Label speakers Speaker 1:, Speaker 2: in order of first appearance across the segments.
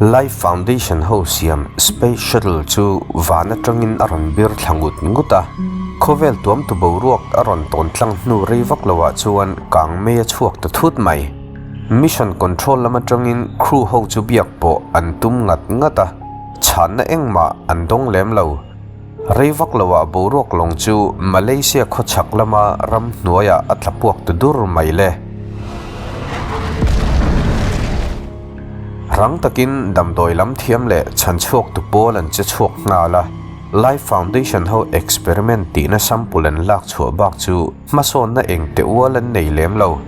Speaker 1: Life Foundation ho siam Space Shuttle chu van atangin a rawn bir thla ngut ngut a. Khawvel tuamtu boruak a rawn tawn tlang hnu rei vak loah chuan kang mei a chhuak ta thut mai. Mission Control lam atangin crew ho chu biak pawh an tum ngat ngat a, chhanna engmah an dawng lem lo. Rei vak loah boruak lawng chu Malaysia khawchhak lama ram hnuaiah a tla puak ta dur mai le. Rang takin damdawi lam thiam leh chhan chhuaktu pawl an che chhuak nghal a, Life Foundation ho experiment tihna sample an lak chhuah bak chu hmasawnna eng teh ual an nei lem lo.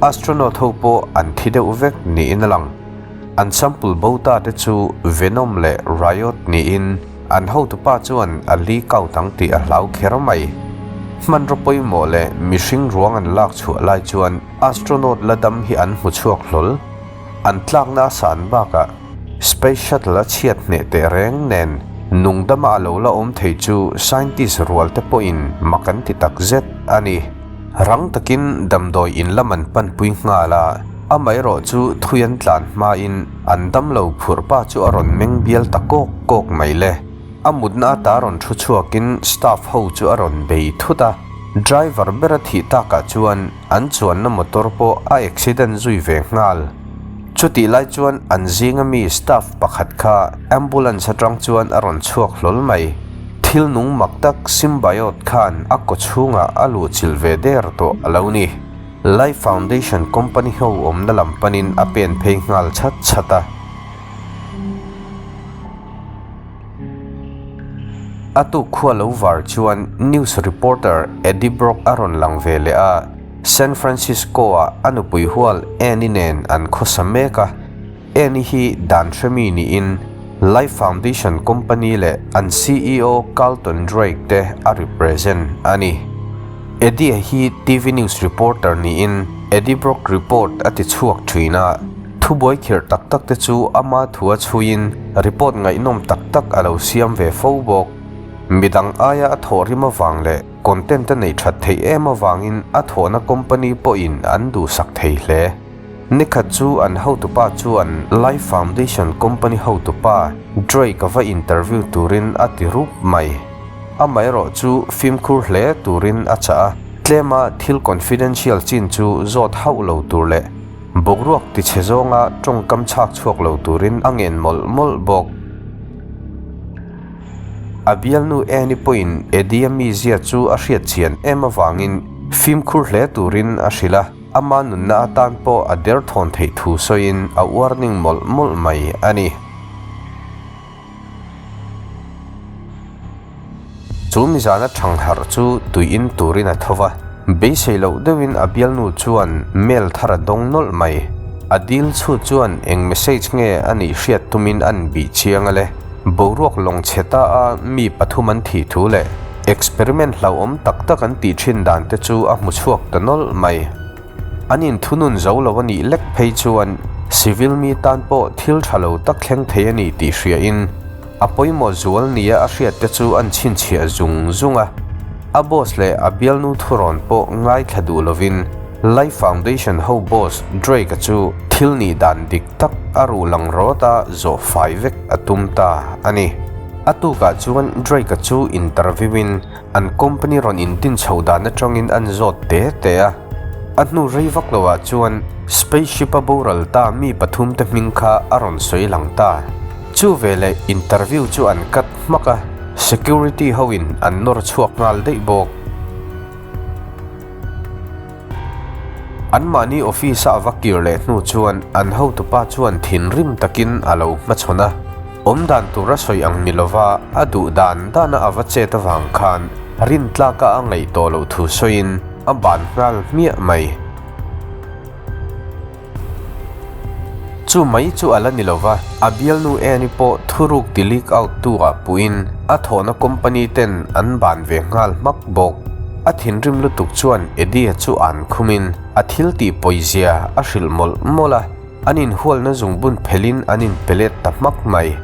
Speaker 1: Astronaut ho pawh an thi deuh vek niin a lang. An sample bo ta te chu Venom leh Riot niin an hotupa chuan a leak out ang tih a hlau kher mai. Hmanraw pawimawh leh mihring ruang an lak chhuah lai chuan astronaut la dam hi an hmu chhuak hlawl. An tlakna a san bakah Space Shuttle a chhiat hneh teh reng nen nungdama a lo la awm thei chu scientist rual te pawhin mak an ti takzet a ni. Rang takin damdawi in lam an panpui nghal a, amaherawh chu thui an tlan hmain an damlo phurh pa chu a rawn meng bial ta kawk kawk mai le. A mutna ata rawn thu chhuakin staff ho chu a rawn bei thut a, driver bera thih takah chuan an chuanna motor pawh a accident zui ve nghal. Chutih lai chuan an zinga mi staff pakhat kha ambulance atang chuan a rawn chhuak hlawl mai. Thil nung mak tak symbiote khan a kaw chhungah a luh chilh ve der tawh a lo ni. Life Foundation company ho awmna lam panin a pen phei nghal chhat chhat a. A tuk khua lo var chuan news reporter Eddie Brock a rawn lang ve leh a, San Francisco-ah a nupui hual Annie nen an khawsa mek a. Annie hi dan hremi niin Life Foundation company leh an ceo Carlton Drake te a represent a ni. Eddie-a hi TV news reporter niin Eddie Brock Report a ti chhuak thin a, thubuai khirh tak tak te chu ama thu a chhuiin report ngaihnawm tak tak a lo siam ve fo bawk. Midang aia a thawhrim avang leh content a neih that theih em avangin a thawhna company pawhin an duhsak thei hle. Nikhat chu an hotupa chuan Life Foundation company hotupa Drake a va interview turin a ti rup mai. Amaherawh chu fimkhur hle turin a chah a, tlema thil confidential chin chu zawt hauh lo tur leh boruak tichhe zawnga tawngkam chhak chhuak lo turin a ngen mawlh mawlh bawk. A bialnu Annie pawhin Eddie-a mizia chu a hriatchian em avangin fimkhur hle turin a hrilh a. Ama nunna atan pawh a derthawn theih thu sawiin a warning mawlh mawlh mai a ni. Chu mizana thangharh chu tui in turin a tho va, beisei loh deuhin a bialnu chuan mail thar a dawng nawlh mai. A dil chhut chuan eng message nge a nih hriat tumin an bih chiang a le. Boruak lawng chhe ta a mi pathum an thih thu leh experiment hlauhawm tak tak an tih thin dan te chu a hmu chhuak ta nawlh mai. An inthunun zo lo a nih lek phei chuan civil mi tan pawh thil tha lo tak thleng thei a ni tih hria in a pawimawh zual nia a hriat te chu an chhinchhiah zung zung a. A boss leh a bialnu thurawn pawh ngaithla duh lovin Life Foundation ho boss Drake-a chu thil nih dan dik tak a ruh lang rawt a zawh fai vek a tum ta a ni. A tukah chuan Drake-a chu interview-in an company rawn intin chho dan atangin an zawt te te a. A hnu rei vak loah chuan spaceship-a boral ta mi pathumte hming kha a rawn sawi lang ta. Chu veleh interview chu an cut hmak a, security hoin an nawr chhuak nghal daih bawk. Anmahni office-a a va kir leh hnu chuan an hotupa chuan thinrim takin a lo hmachhawn a. Awmdan tura sawi ang ni lova a duh dan dana a va chet avang khan rintlaka a ngaih tawh loh thu sawiin a ban nghal hmiah mai. Chu mai chu a la ni lova, a bialnu Annie pawh thuruk ti leak out tu ah puhin a thawhna company ten an ban ve nghal hmak bawk. A thinrim lutuk chuan Eddie-a chu an khumin a thil tih pawizia a hrilh mawlh mawlh a, an inhualna zungbun phelhin an inpe let ta hmak mai.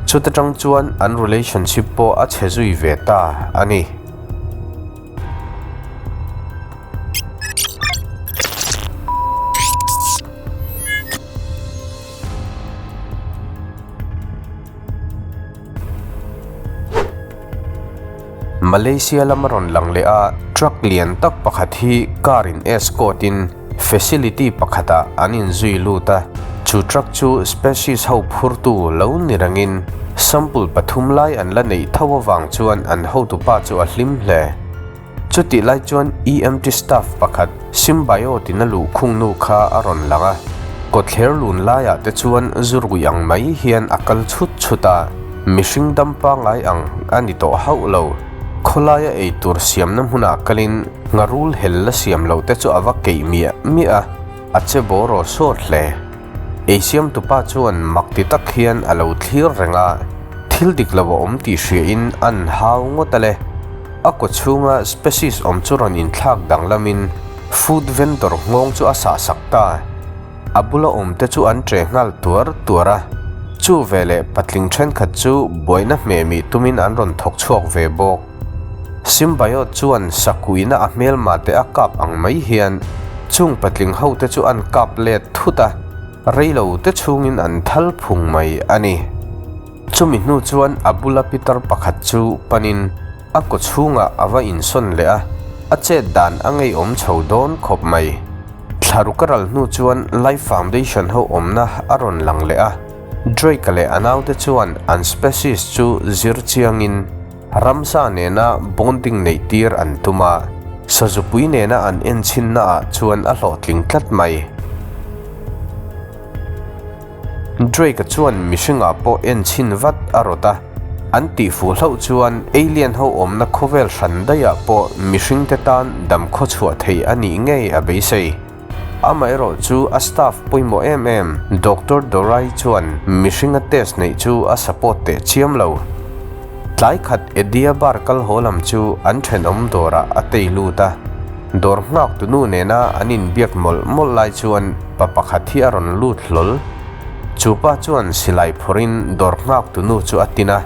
Speaker 1: Chuta tang chuan an relationship pawh a chhe zui ve ta a ni. Malaysia lam a rawn lang leh a, truck lian tak pakhat hi car in escort in facility pakhatah an inzui lut a, chu truck chu species ho phurtu lo ni rengin sample pathum lai an la neih tho avang chuan an hotupa chu a hlim hle. Chutih lai chuan EMT staff pakhat Symbiote in a luh khung nu kha a rawn lang a, kawtthler lun laiah te chuan zu rui ang mai hian a kal chhut chhut a, mihring dam pangngai ang a ni tawh hauh lo. Khawlaia eitur siamna hmunah kalin ngharul hel la siam loh te chu a va keih miah miah a, a che bawraw sawt hle. Eisiamtupa chuan mak ti tak hian a lo thlir reng a, thil dik lo a awm tih hriain an hau ngawt a le. A kaw chhunga species awm chu rawn inthlak danglamin food vendor nghawng chu a sahsak ta. A bula awmte chu an ṭe nghal tuar tuar a, chu veleh patling ṭhenkhat chu buaina hmehmih tumin an rawn thawk chhuak ve bawk. Symbiote chuan sakuina a hmelma te a kap ang mai hian chung patling hote chu an kap let thut a, reilo te chhungin an thal phung mai a ni. Chumi hnu chuan a bula pitar pakhat chu panin a kaw chhungah a va insawn leh a, a chet dan a ngeiawm chho dawn khawp mai. Thlaruk a ral hnu chuan Life Foundation ho awmna a rawn lang leh a, Drake-a leh a naute chuan an species chu zir chiangin, Ramsa nena bonding neih tir an tum a, sazupui nena an enchhinna ah chuan a hlawhtling tlat mai. Drake-a chuan mihringah pawh enchhin vat a rawt a, an tihfuh hlauh chuan alien ho awmna khawvel hran daihah pawh mihringte tan dam khawchhuah thei a nih ngei a beisei. Amaherawh chu a staff pawimawh em em Doctor Dorai chuan mihringa test neih chu a support teh chiam lo. Tlai khat Eddie-a bar kal haw lam chu an thenawm dawrah a tei lut a. Dawr nghak tunu nena an inbiak mawlh mawlh lai chuan pa pakhat hi a rawn lut hlawl. Chu pa chuan silai phawrhin dawr nghak tunu chu a tin a,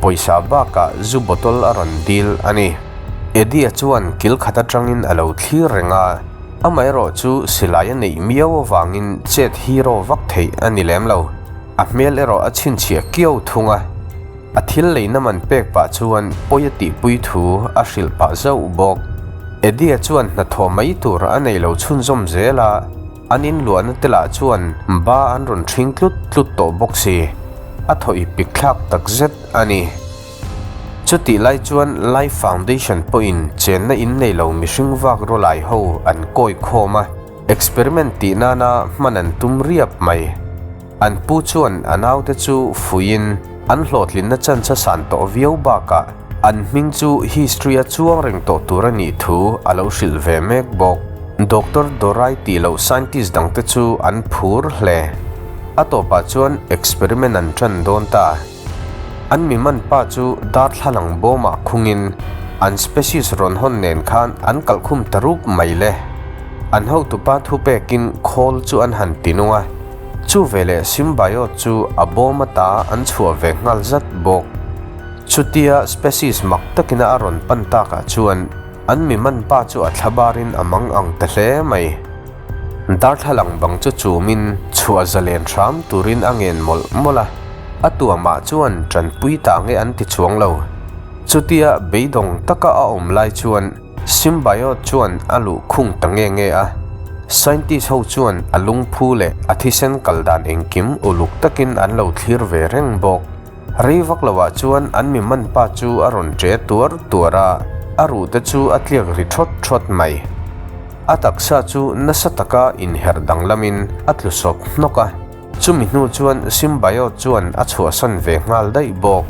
Speaker 1: pawisa bakah zu bottle a rawn dil a ni. Eddie-a chuan kil khat atangin a lo thlir reng a. Amaherawh chu silai a neih miau avangin chet hero vak theih a ni lem lo. A hmel erawh a chhinchhiah kiau thung a. A thil leina man pek pah chuan pawi a tihpui thu a hrilh pah zauh bawk. Eddie-a chuan hnathawh mai tur a nei lo chhunzawm zel a, an inluahna te lah chuan ba an rawn ṭhing tlut tlut tawh bawk si. A thaw ip pik thlak takzet a ni. Chutih lai chuan Life Foundation pawhin chenna in nei lo mihring vak rawlai ho an kawi khawm a, experiment tih nana hman an tum riap mai. An pu chuan a naute chu fuiin an hlawhtlinna chance a san tawh viau bakah an hming chu history a chuang reng tawh tur a nih thu a lo hrilh ve mek bawk. Doctor Dorai tih loh scientist dangte chu an phur hle. A tawpah chuan experiment an tan dawn ta. An mi man pa chu darthlalang bawmah khungin an species rawn hawn nen khan an kalhkhum ta rup mai le. An hotupa thu pekin khawl chu an han ti nung a, chu veleh symbiote chu a bawm ata an chhuah ve nghal zat bawk. Chutia species mak takina a rawn pan takah chuan an mi man pa chu a thlabarin a mang ang ta hle mai. Darthlalang bang chu chumin chhuah zalen hram turin a ngen mawlh mawlh a, a tuamah chuan tanpui ta nge an ti chuang lo. Chutia beidawng taka a awm lai chuan Symbiote chuan a luh khung ta nge nge a, scientist ho chuan a lungphu leh a thisen kal dan engkim uluk takin an lo thlir ve reng bawk. Rei vak loah chuan an mi man pa chu a rawn ṭe tuar tuar a, a ruh te chu a tliak ri ṭhawt ṭhawt mai. A taksa chu nasa taka inherh danglamin a tlu sawp hnawk a, chumi hnu chuan Symbiote chuan a chhuahsan ve nghal daih bawk.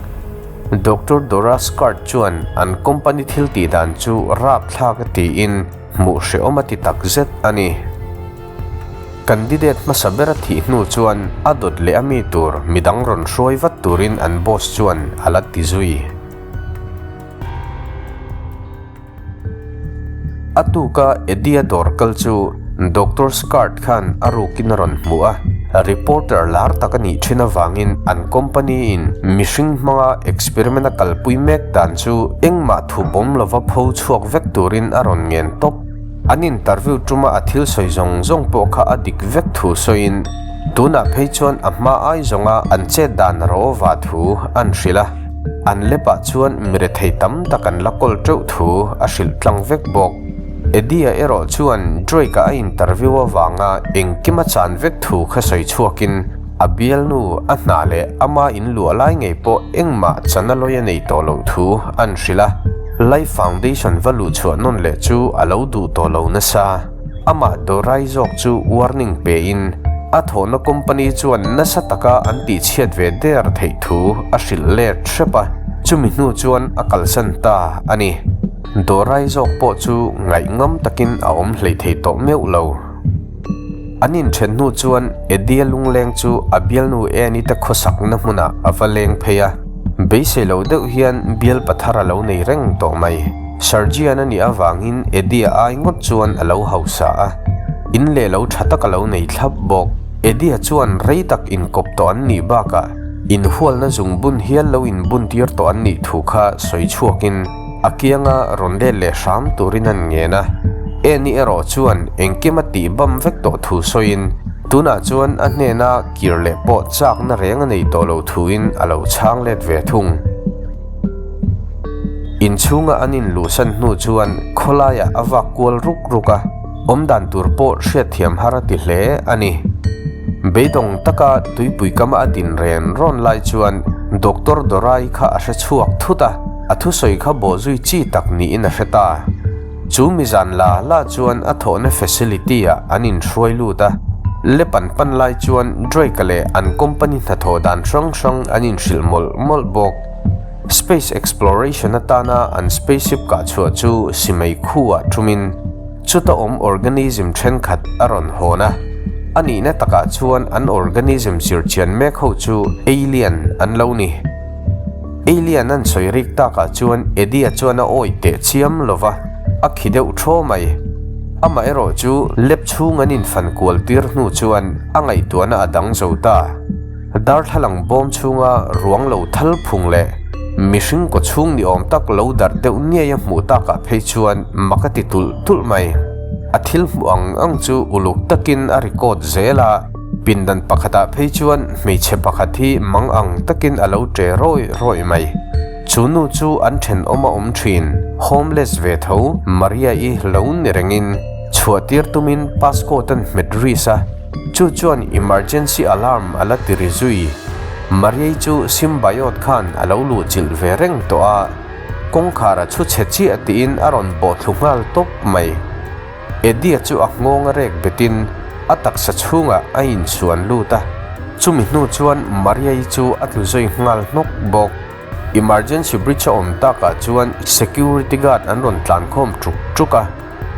Speaker 1: Doctor Dora Scott chuan an company thil tih dan chu rapthlak a tiin hmuh hrehawm a ti takzet a ni. Candidate hmasa ber a thih hnu chuan a dawt leh a mi tur midang rawn hruai vat turin an boss chuan a la ti zui. A tuka Eddie-a dawr kal chu Doctor Scott khan a rukin a rawn hmu a, reporter lar tak a nih thin avangin an company-in mihring hmanga experiment a kalpui mek dan chu engmah thu pawm lova pho chhuak vek turin a rawn ngen tawp. An interview tuma a thil sawi zawng zawng pawh kha a dik vek thu sawiin tunah phei chuan a hma ai zawnga an chet dan rawva thu an hrilh a. An lep-ah chuan mirethei tam tak an la kawl teuh thu a hrilh tlang vek bawk. Eddie-a erawh chuan Drake-a a interview avanga engkim a chan vek thu kha sawi chhuakin a bialnu a hna leh ama inluah lai ngei pawh engmah chan a lawi a nei tawh loh thu an hrilh a. Life Foundation va luh chhuah nawn leh chu a lo duh tawh lo nasa. Amah Dorai zawk chu warning pein a thawhna company chuan nasa taka an tihchhiat ve der theih thu a hrilh let hrep a, chumi hnu chuan a kalsan ta a ni. Dorai zawk pawh chu ngaihngam takin a awm hleithei tawh meuh lo. An inthen hnu chuan Eddie-a lungleng chu a bialnu Annie te khawsakna hmunah a va leng phei a, beisei lo deuh hian bial pathar a lo nei reng tawh mai. Sergian a nih avangin Eddie-a ai ngawt chuan a lo hausa a, in leh lo tha tak a lo nei thlap bawk. Eddie-a chuan rei tak inkawp tawh an nih bakah inhualna zungbun hial lo inbuntir tawh an nih thu kha sawi chhuakin a kianga rawn let leh hram turin an ngen a. Annie erawh chuan engkim a tih bam vek tawh thu sawiin tunah chuan a hnena kir leh pawh chakna reng a nei tawh lo thuin a lo chhang let ve thung. Inchhunga an inluhsan hnu chuan khawlaiah a vak kual ruk ruk a, awmdan tur pawh hriatthiam har a ti hle a ni. Beidawng taka tuipui kama a din ren rawn lai chuan Doctor Dorai kha a hre chhuak thut a, a thusawi kha bawhzui chi tak niin a hre ta. Chu mizan la la chuan a thawhna facility-ah an inhruai lut a, lep an pan lai chuan Drake-a leh an company hnathawh dan hrang hrang an inhrilh mawlh mawlh bawk. Space exploration atana an spaceship kah chhuah chu simei khuah thumin chuta awm organism thenkhat a rawn hawn a. A nihna takah chuan an organism zirchian mek ho chu alien an lo ni. Alien an sawi rik takah chuan Eddie-a chuan a awih teh chiam lo va, a khi deuh thaw mai. Amaherawh chu lep chhung an infan kual tir hnu chuan a ngaihtuahna a dang zo ta. Darthlalang bawm chhunga ruang lo thal phung leh mihring kaw chhung ni awm tak lo darh deuh ngei a hmuh takah phei chuan mak a ti tulh tulh mai. A thil hmuh ang ang chu uluk takin a record zel a, pindan pakhatah phei chuan hmeichhe pakhat hi mang ang takin a lo ṭe rawih rawih mai. Chu nu chu an ṭhenawm a awm ṭhin, homeless ve tho Maria-i lo ni rengin chhuahtir tumin passcode an hmet ris a, Chu chuan emergency alarm a la ti ri zui. Mariai chu symbiote khan a lo luh chilh ve reng tawh a, kawngkhar a chhu chhe chiah tiin a rawn bawh thlu nghal tawp mai. Eddie-a chu a nghawng a rek betin a taksa chhungah a insuan lut a, chumi hnu chuan Mariai chu a tlu zui nghal hnawk bawk. Emergency bridge a awm takah chuan security guard an rawn tlan khawm ṭuk ṭuk a,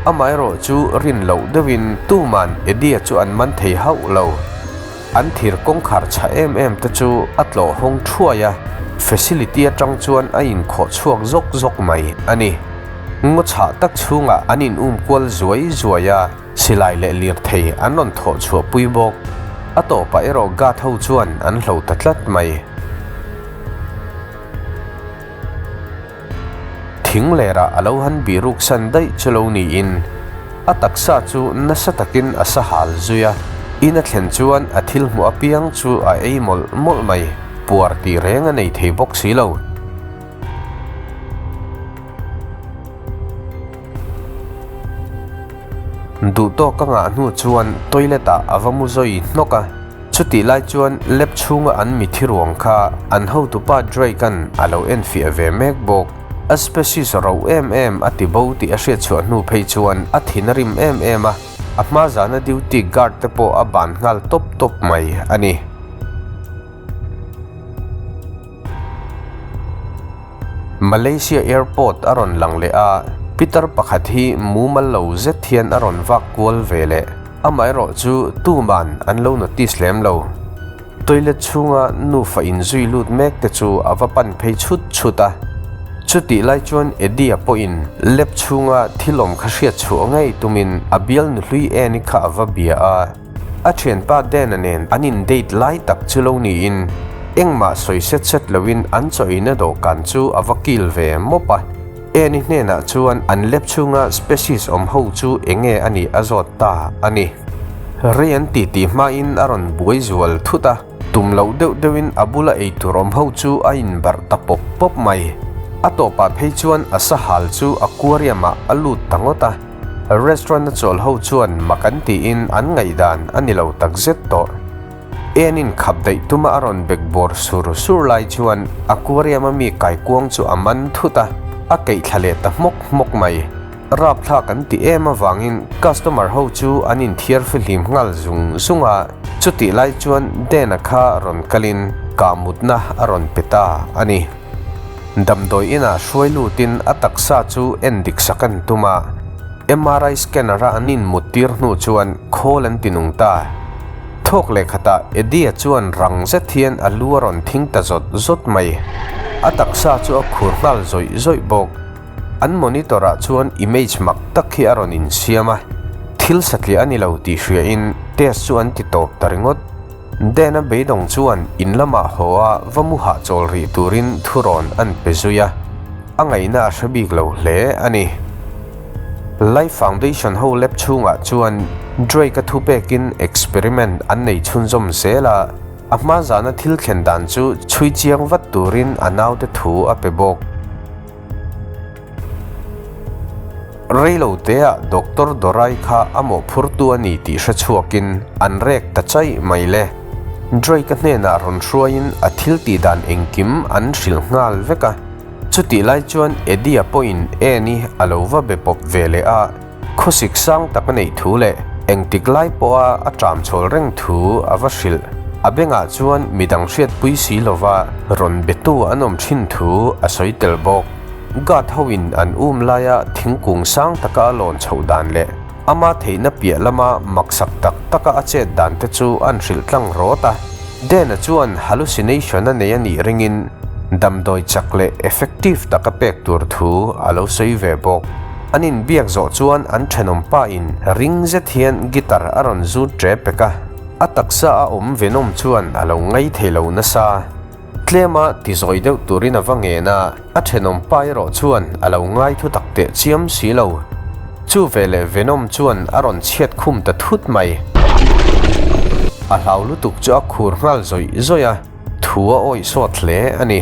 Speaker 1: amaherawh chu rin loh deuhin tuman Eddie-a chu an man thei hauh lo. An thir kawngkhar chhah em em te chu a tlawh hawng thuai a, facility atang chuan a inkhawh chhuak zawk zawk mai a ni. Ngaw chhah tak chhungah an in um kual zuai zuai a, silai leh lirthei an rawn thawh chhuah pui bawk. A tawpah erawh guard ho chuan an hlo ta tlat mai. Thing lerah a lo han bihruk san daih chu lo niin a taksa chu nasa takin a sa hal zui a, in a thlen chuan a thil hmuh apiang chu a ei mawlh mawlh mai, puar tih reng a nei thei bawk si lo. Duhtawk a ngah hnu chuan toilet ah a va mu zawi hnawk a. Chutih lai chuan lab chhunga an mithi ruang kha an hotupa Drake-a'n a lo enfiah ve mek bawk. A species ro em em a ti bo tih a hriatchhuah hnu phei chuan a thin a rim em em a, a hma zana duty guard te pawh a ban nghal tawp tawp mai a ni. Malaysia Airport a rawn lang leh a, pitar pakhat hi mumal lo zet hian a rawn vak kual ve leh. Amaherawh chu tuman an lo notice lem lo. Toilet chhunga nufa inzui lut mek te chu a va pan phei chhut chhut a. Chutih lai chuan Eddie-a pawhin lab chhunga thil awm kha hriat chhuah ngei tumin a bial nuhlui Annie kha a va bia a. A thianpa Dan-a nen an in date lai tak chu lo niin engmah sawi set set loin an chawina dawhkan chu a va kil ve mawp a. Annie hnenah chuan an lab chhunga species awm ho chu enge a nih a zawt ta a ni. Rei an titi hmain a rawn buai zual thut a. Tum loh deuh deuhin a bula eitur awm ho chu a inbarh ta pawp pawp mai. A tawpah phei chuan a sahal chu aquarium ah a lut ta ngawt a. Restaurant a chawl ho chuan mak an tiin an ngaihdan a ni lo takzet tawh. En in khap daih tuma a rawn bek bawr sur sur lai chuan aquarium a mi kaikuang chu a man thut a, a keih thla leh ta hmawk hmawk mai. Rapthlak an ti em avangin customer ho chu an inthiar fihlim nghal zung zung a, chutih lai chuan Dan-a kha rawn kalin kahmutna a rawn pe ta a ni. Damdawi inah hruai lutin a taksa chu en dik sak an tum a, MRI scanner-a an inmut tir hnu chuan khawl an ti nung ta. Thawk leh khatah Eddie-a chuan rang zet hian a lu a rawn thing ta zawt zawt mai. A taksa chu a khur nghal zawih zawih bawk. An monitor ah chuan image mak tak hi a rawn insiam a, thil satliah a ni lo tih hriain test chu an ti tawp ta ringawt. Dan-a beidawng chuan in lamah haw a va mu hahchawl rih turin thurawn an pe zui a, a ngaihna a hre bik lo hle a ni. Life Foundation ho lab chhungah chuan Drake-a thupekin experiment an nei chhunzawm zel a, a hma zana thil thlen dan chu chhui chiang vat turin a naute thu a pe bawk. Reiloteah Doctor Dorai kha a mawhphurtu a ni tih hre chhuakin an rek ta chaih mai le. Drake-a hnenah rawn hruaiin a thil tih dan engkim an hrilh nghal vek a. Chutih lai chuan Eddie-a pawhin Annie a lo va be pawp ve leh a, khawsik sang tak a neih thu leh engtik lai pawha a ṭam chhawl reng thu a va hrilh. A bengah chuan midang hriatpui si lova rawn betu an awm ṭhin thu a sawi tel bawk. Guard hoin an um laia thingkung sang taka a lawn chhoh dan leh ama theihna piah lama maksak tak taka a chet dan te chu an hrilh tlang rawt a. Dan-a chuan hallucination a nei a nih ringin damdawi chak leh effective taka pek tur thu a lo sawi ve bawk. An inbiak zawh chuan an thenawm pa in ring zet hian guitar a rawn zut ṭe pek a, a taksa a awm Venom chuan a lo ngai thei lo nasa. Tlema ti zawi deuh turin a va ngen a, a thenawm pa erawh chuan a lo ngai thu tak teh chiam si lo. Chu veleh Venom chuan a rawn chhiat khum ta thut mai. A hlau lutuk chu a khur nghal zawih zawih a, thu a awih sawt hle a ni.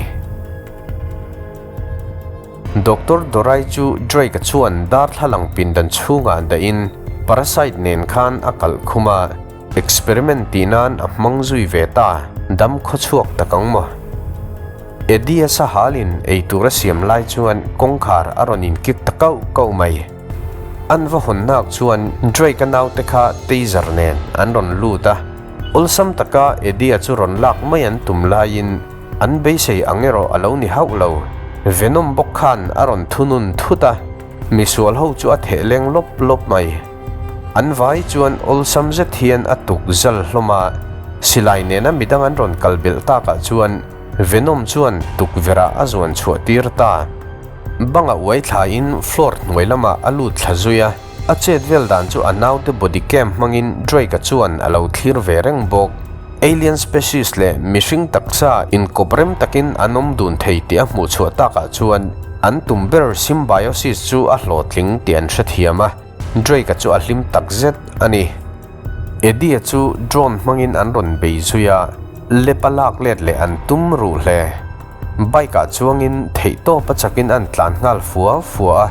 Speaker 1: Doctor Dorai chu Drake-a chuan darthlalang pindan chhungah dahin parasite nen khan a kalh khum a, experiment tih nan a hmang zui ve ta, dam khawchhuak tak ang maw? Eddie-a sahalin eitur a siam lai chuan kawngkhar a rawn inkik ta kauh kauh mai. An va hawn hnak chuan Drake-a naute kha taser nen an rawn lut a, awlsam taka Eddie-a chu rawn lak mai an tum laiin An beisei ang erawh a lo ni hauh lo. Venom bawk khan a rawn thunun thut a, misual ho chu a theh leng lawp lawp mai. An vai chuan awlsam zet hian a tuk zal hlawm a, silai nena midang an rawn kal belh takah chuan Venom chuan tukverh-ah a zuan chhuah tir ta. Banga uai thlain floor hnuai lamah a lut thla zui a, A chet vel dan chu a naute body cam hmangin Drake-a chuan a lo thlir ve reng bawk. Alien species leh mihring taksa inkawp rem takin an awm dun thei tih a hmuh chhuah takah chuan an tum ber symbiosis chu a hlawhtling tih an hrethiam a, Drake-a chu a hlim takzet a ni. Eddie-a chu drone hmangin an rawn bei zui a, lep a lak let leh an tum ruh hle. Bike-ah chuangin theihtawp a chakin an tlan nghal fua fua a.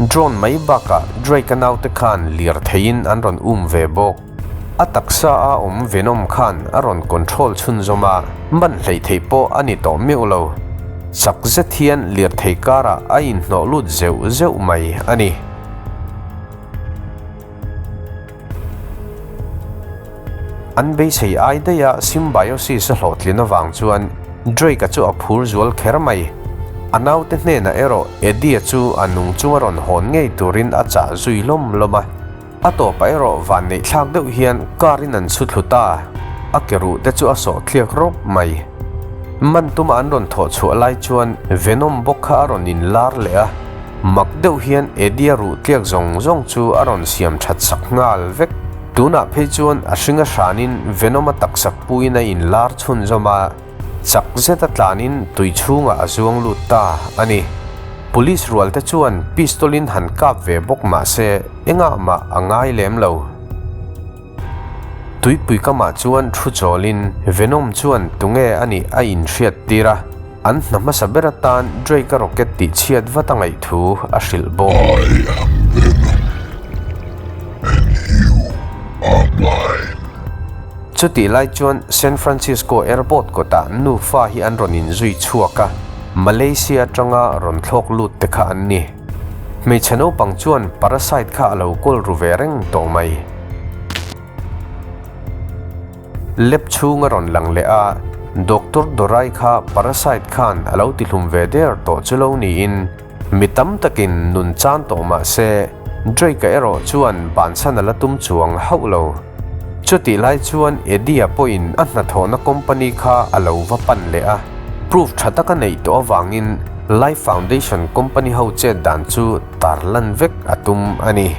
Speaker 1: Drone mai bakah Drake-a naute khan lir theiin an rawn um ve bawk. A taksa a awm Venom khan a rawn control chhunzawm a, man hleih theih pawh a ni tawh meuh lo. Chak zet hian lirthei karah a inhnawh lut zeuh zeuh mai a ni. An beisei ai daiha symbiosis a hlawhtlin avang chuan Drake-a chu a phur zual kher mai. A naute hnenah erawh Eddie-a chu a nung chunga rawn hawn ngei turin a chah zui lawm lawm a. A tawpah erawh van neih thlak deuh hian car-in an chhu thlu ta, a ke ruh te chu a sawh thliak rawp mai. Man tuma an rawn thawh chhuah lai chuan Venom bawk kha a rawn inlar leh a. Mak deuh hian Eddie-a ruh tliak zawng zawng chu a rawn siam that sak nghal vek. Tunah phei chuan a hring a hranin Venom-a taksak puiin a inlar chhunzawm a, chak zeta tlanin tui chhungah a zuang lut ta a ni. Police rualte chuan pistol-in han kap ve bawk mah se engah mah a ngai lem lo. Tuipui kamah chuan thu chawlin Venom chuan tunge a nih a inhriat tir a, an hna hmasa ber atan Drake-a rocket tih chhiat vat a ngaih thu a hrilh bawk.
Speaker 2: I am Venom and you are mine.
Speaker 1: Chutih lai chuan San Francisco Airport kawtah nufa hi an rawn inzui chhuak a, Malaysia atanga rawn thlawk lut te kha an ni. Hmeichhe naupang chuan parasite kha a lo kawl ru ve reng tawh mai. Lab chhung a rawn lang leh a, Doctor Dorai kha parasite khan a lo tihlum ve der tawh chu lo niin, Mi tam takin nun chan tawh mah se, Drake-a erawh chuan bansan a la tum chuang hauh lo. Chutih lai chuan Eddie-a pawhin a hnathawhna company kha a lo va pan leh a, proof tha taka neih tawh avangin Life Foundation company ho chet dan chu tar lan vek a tum a ni.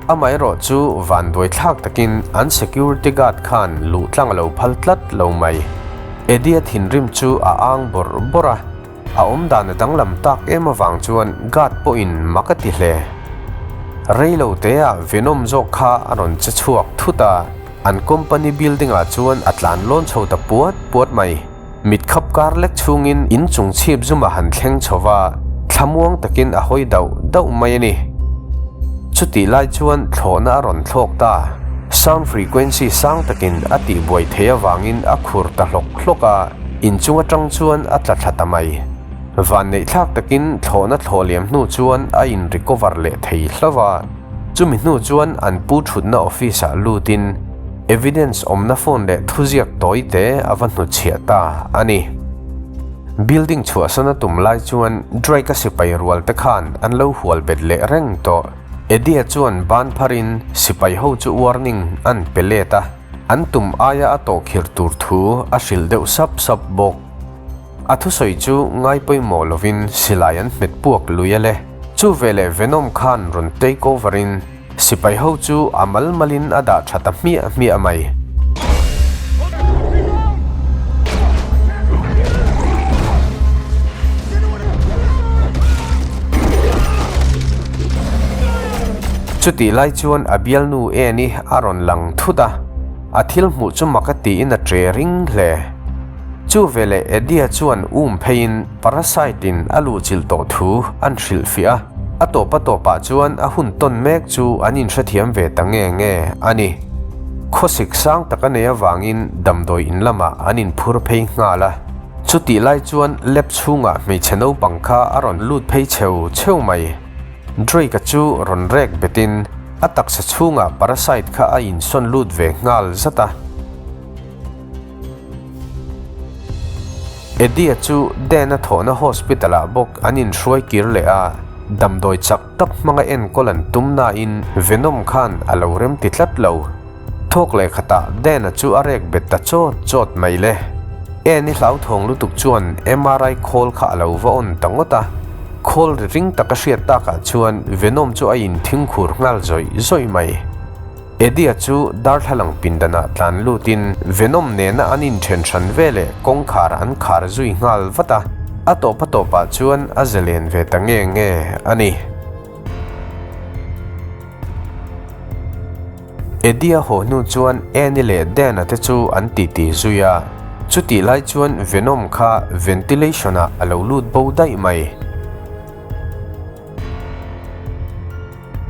Speaker 1: Amaherawh chu vanduai thlak takin an security guard khan luh tlang a lo phal tlat lo mai. Eddie-a thinrim chu a ang bawrh bawrh a. A awmdan a danglam tak em avang chuan guard pawhin mak a ti hle. Rei lo teah Venom zawk kha a rawn che chhuak thut a, an company building ah chuan a tlan lawn chho ta puat puat mai. Mit khap kar lek chhungin in chung chhip zum a han thleng chho va, thlamuang takin a hawi dauh dauh mai a ni. Chutih lai chuan thlawhna a rawn thlawk ta. Sound frequency sang takin a tihbuai theih avangin a khur ta hlawk hlawk a. Inchung atang chuan a tla thla ta mai. Vanneih thlak takin thlawhna thlawh liam hnu chuan a in recover leh thei hlauh a. Chumi hnu chuan an pu thutna office ah lutin evidence awmna phone leh thuziak tawi te a va hnutchhiah ta a ni. Building chhuahsan a tum lai chuan Drake-a sipai rual te khan an lo hual bet leh reng tawh. Eddie-a chuan ban pharin sipai ho chu warning an pe let a. An tum aia a tawhkhir tur thu a hrilh deuh sap sap bawk. A thusawi chu ngai pawimawh lovin silai an hmet puak lui a le. Chu veleh Venom khan rawn take over in sipai ho chu a mal malin a dah tha ta hmiah hmiah mai. Chutih lai chuan a bialnu Annie a rawn lang thut a, a thil hmuh chu mak a tiin a ṭe ring hle. Chu veleh Eddie-a chuan um pheiin Parasite-in a luhchilh tawh thu an hrilhfiah a, a tawp a tawpah chuan a hun tawn mek chu an inhrethiam ve ta nge nge a ni. Khawsik sang tak a nei avangin damdawi in lamah an inphur phei nghal a, chutih lai chuan lab chhungah hmeichhe naupang kha a rawn lut phei cheu cheu mai. Drake-a chu rawn rek betin a taksa chhungah parasite kha a insawn lut ve nghal zat a. Eddie-a chu Dan-a thawhna hospital-ah bawk an inhruai kir leh a, damdawi chak tak hmanga enkawl an tum nain Venom khan a lo remti tlat lo. Thawk leh khatah Dan-a chu a rek bet ta chawt chawt mai le. Annie hlauthawng lutuk chuan MRI khawl kha a lo va on ta ngawt a. Khawl ri ring taka hriat takah chuan Venom chu a inthingkhur nghal zawih zawih mai. Eddie-a chu darthlalang pindanah tlan lutin Venom nena an inthen hran veleh kawngkhar an khar zui nghal vat a. A tawp a tawpah chuan a zalen ve ta nge nge a ni. Eddie-a haw hnu chuan Annie leh Dan-a te chu an titi zui a, chutih lai chuan Venom kha ventilation-ah a lo lut bo daih mai.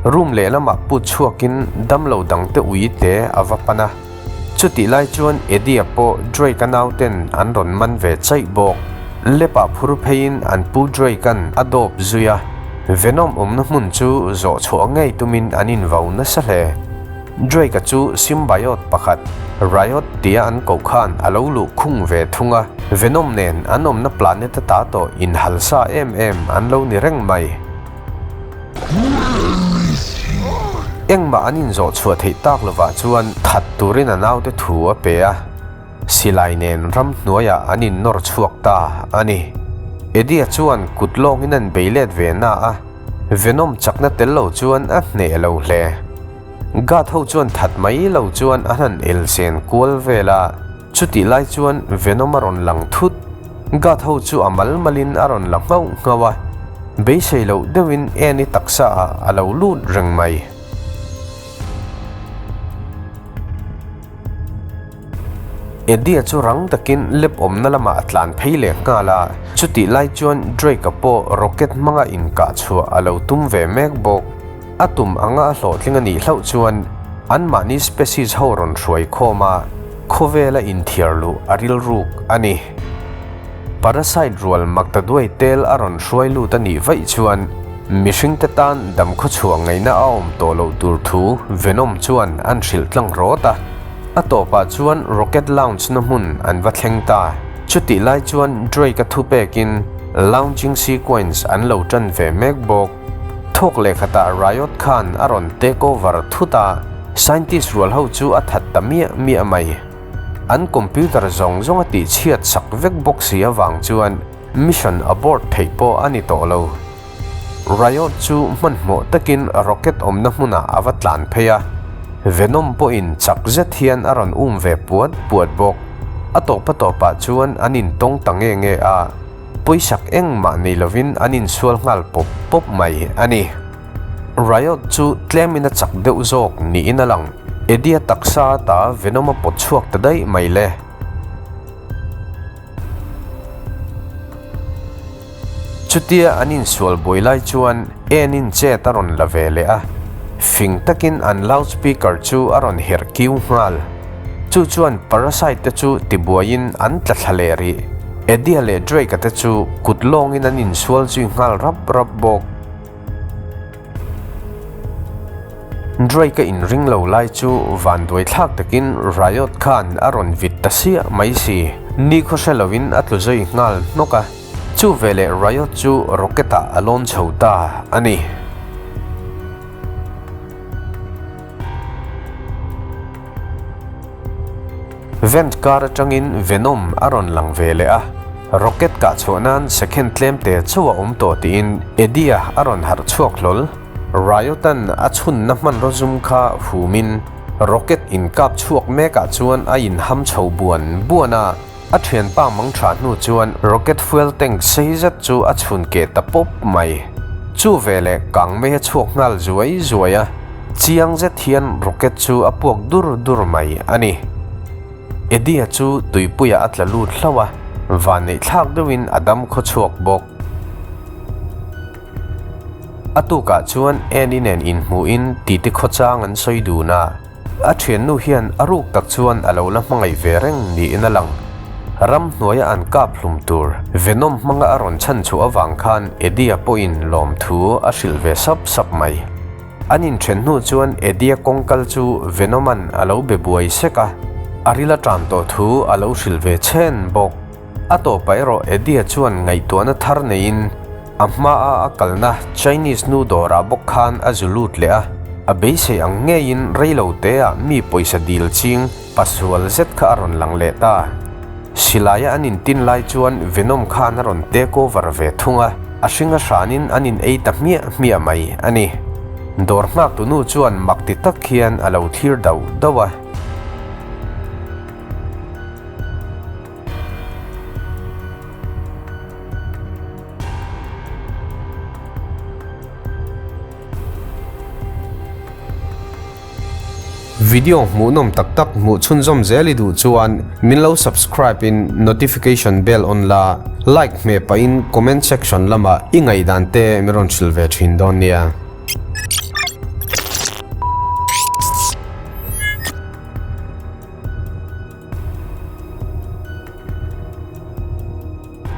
Speaker 1: Room lehlamah put chhuakin damlo dangte ui te a va pan a, chutih lai chuan Eddie-a pawh Drake-a nauten an rawn man ve chaih bawk. Lep-ah phur pheiin an pu Drake-a'n a dawp zui a, Venom awmna hmun chu zawh chhuah ngei tumin an invau nasa hle. Drake-a chu symbiote pakhat, Riot tia an koh khan a lo luh khung ve thung a, Venom nen an awmna planet ata tawh inhalsa em em an lo ni reng mai. Engmah an inzawh chhuah theih tak lovah chuan that turin a naute thu a pe a. Silai nen ramhnuaiah an innawr chhuak ta a ni. Eddie-a chuan kut lawngin an bei let ve na a, Venom chakna tel lo chuan a hneh lo hle. Guard ho chuan that mai lo chuan an han el sen kual vel a, chutih lai chuan Venom a rawn lang thut. Guard ho chu a mal malin a rawn la nghauh nghauh a, beisei loh deuhin Annie taksa ah a lo lut reng mai. Eddie-a chu rang takin lab awmna lamah a tlan phei leh nghal a, chutih lai chuan Drake-a pawh rocket hmanga inkah chhuah a lo tum ve mek bawk. A tum anga a hlawhtling a nih hlauh chuan anmahni species ho rawn hruai khawm a, khawvela inthiar luh a rilruk a ni. Parasite rual makta duai tel a rawn hruai lut a nih vaih chuan mihringte tan damkhaw chhuah ngaihna a awm tawh loh tur thu Venom chuan an hrilh tlang rawt a. A tawpah chuan rocket launch na hmun an va thleng ta. Chutih lai chuan Drake-a thupekin launching sequence an lo tan ve mek bawk. Thawk leh khatah Riot khan a rawn take over thut a, scientist rual ho chu a that ta miah miah mai. An computer zawng zawng a tih chhiat sak vek bawk si avang chuan mission abort theih pawh a ni tawh lo. Riot chu hmanhmawh takin rocket awmna hmunah a va tlan phei a, Venom pawhin chak zet hian a rawn um ve puat puat bawk. A tawp a tawpah chuan an intawng ta nge nge a, pawisak engmah nei lovin an insual nghal pawp pawp mai a ni. Riot chu tlemin a chak deuh zawk niin a lang. Eddie-a taksa ata Venom a pawt chhuak ta daih mai le. Chutia an insual buai lai chuan Anne-in chet a rawn la ve leh a, fing takin an loudspeaker chu a rawn herh kiu nghal. Chu chuan parasite te chu tibuaiin an tla thla leh rih. Eddie-a leh Drake-a te chu kut lawngin an insual zui nghal rap rap bawk. Drake-a inring lo lai chu vanduai thlak takin Riot khan a rawn vit ta siah mai si. Nikhaw hre lovin a tlu zui nghal hnawk a, chu veleh Riot chu rocket-ah a lawn chho ta a ni. Vent kar atangin Venom a rawn lang ve leh a, rocket kah chhuah nan second tlem te chauh a awm tawh tiin Eddie-a a rawn harh chhuak hlawl. Riot-a'n a chhunna hmanraw zum kha humin rocket inkap chhuak mekah chuan a inham chho buan buan a, a thianpa mang tha hnu chuan rocket fuel tank sei zet chu a chhun keh ta pawp mai. Chu veleh kang mei a chhuak nghal zuai zuai a, chiang zet hian rocket chu a puak dur dur mai a ni. Eddie-a chu tuipuiah a tla lut hlauh a, vanneih thlak deuhin a dam khaw chhuak bawk. A tukah chuan Annie nen inhmuhin titi khawchang an sawi dun a, a thiannu hian a ruk tak chuan a lo la hmangaih ve reng niin a lang. Ramhnuaia an kap hlum tur Venom hmanga a rawn chhan chhuah avang khan Eddie-a pawhin lawmthu a hrilh ve sap sap mai. An inthen hnu chuan Eddie-a kawngkal chu Venom-a'n a lo be buai sek a, a ril a tan tawh thu a lo hrilh ve chhen bawk. A tawpah erawh Eddie-a chuan ngaihtuahna thar neiin a hmaa a kalna Chinese nu dawrah bawk khan a zu lut leh a, a beisei ang ngeiin reilo teah mi pawisa dil ching pasual zet kha a rawn lang leh ta. Silaia an intin lai chuan Venom khan a rawn take over ve thung a, a hring a hranin an in ei ta hmiah hmiah mai a ni. Dawr nghaktu nu chuan mak ti tak hian a lo thlir dauh dauh a. Video hmuhnawm tak tak hmuh chhunzawm zel i duh chuan min lo subscribe in notification bell on la, like hmeh pahin comment section lamah i ngaihdan te min rawn hrilh ve thin dawn nia.